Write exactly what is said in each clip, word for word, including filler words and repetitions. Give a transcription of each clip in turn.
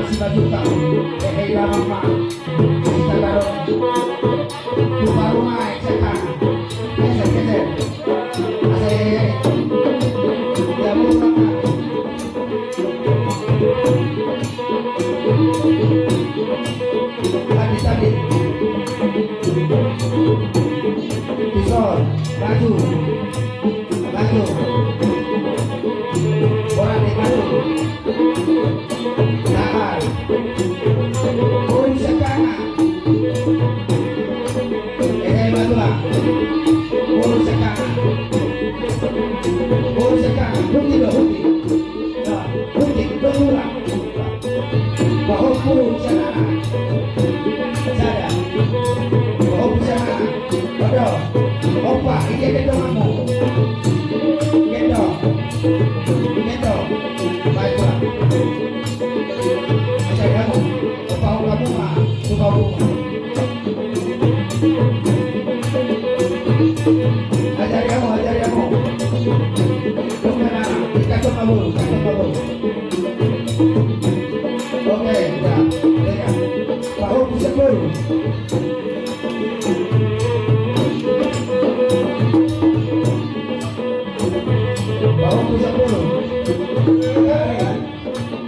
Sibajuka, hehe, damang ma. Sitataron. Tupa rumah, eh, setan. Geser, geser. Asa, hehe, hehe. Ya, burung apa? Tadi, tadi. Pisor, baju. Maju. Borat ni maju. Tahan. Boru sian tangah. Eh, eh, maju lah. Boru sian tangah. Boru sian tangah. Huti do, huti. Nah, huti, do, boru lah. Pahompu sian anak. Sada. Pahompu sian anak. Odo. Opa, idia gendonganmu. Gendong. Gendong. Baiklah. Ajari hamu. Opa, opa, bunga. Bunga, bunga. Ajari hamu, ajari hamu. Bunga, anak. Ikat sama boru, ikat sama boru. Oke, ya, ya. Pahompu sian boru. Pahompu sian boru. Mari,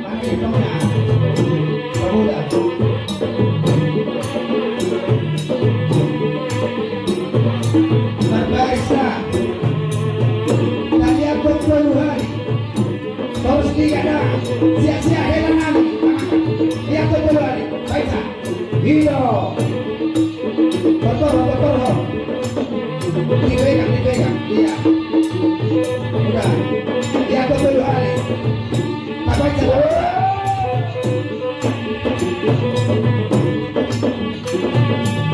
mari, dong, ya. Pamuda. Marbarista. Tadi aku tolu hari. Torus tiga dah. Sia-sia hela nami. Ia tu tolu hari. Baik, sah. Iya. Betul, betul, ho. Dipegang, dipegang. Iya. Udah. Ia tu tolu hari. Tabaca, tabaca.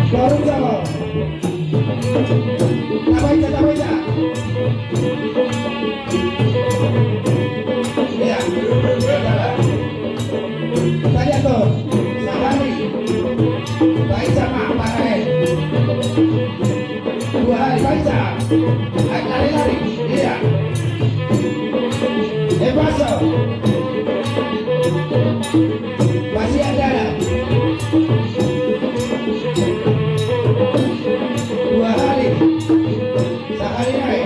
Baru jawab. Tabaca, tabaca. Iya. Tadi atur. Sahari. Baca ma, paraen. Dua hari baca. Lari-lari. Iya. Eh, baso. Masih ada. Dua hari. Sahari nai.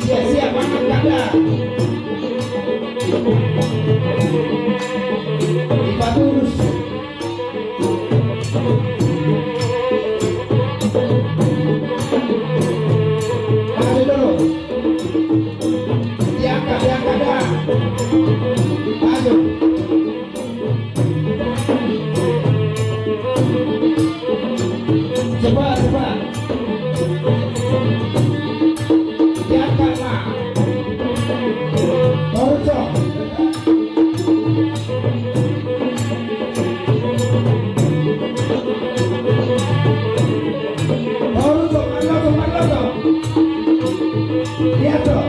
Sia-sia mangan kandang. Dipaturus. Maju terus. Diangkat, diangkat, dah. Maju. Cepat, cepat. Diangkat, Mak. Torus, Cok. Torus, Cok. Maju, Cok, maju, Cok. Lihat, Cok.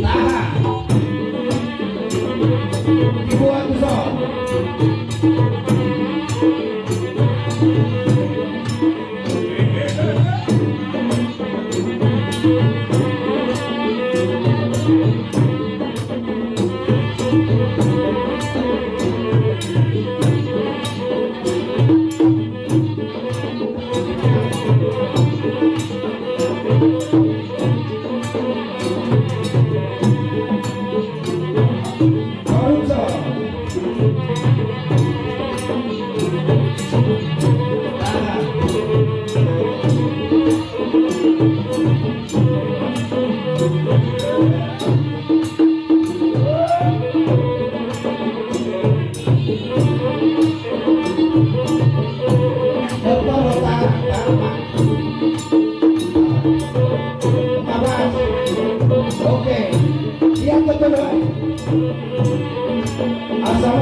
Tahan. Dibuat, Cok. Oke, siap, betul, Pak. Asal.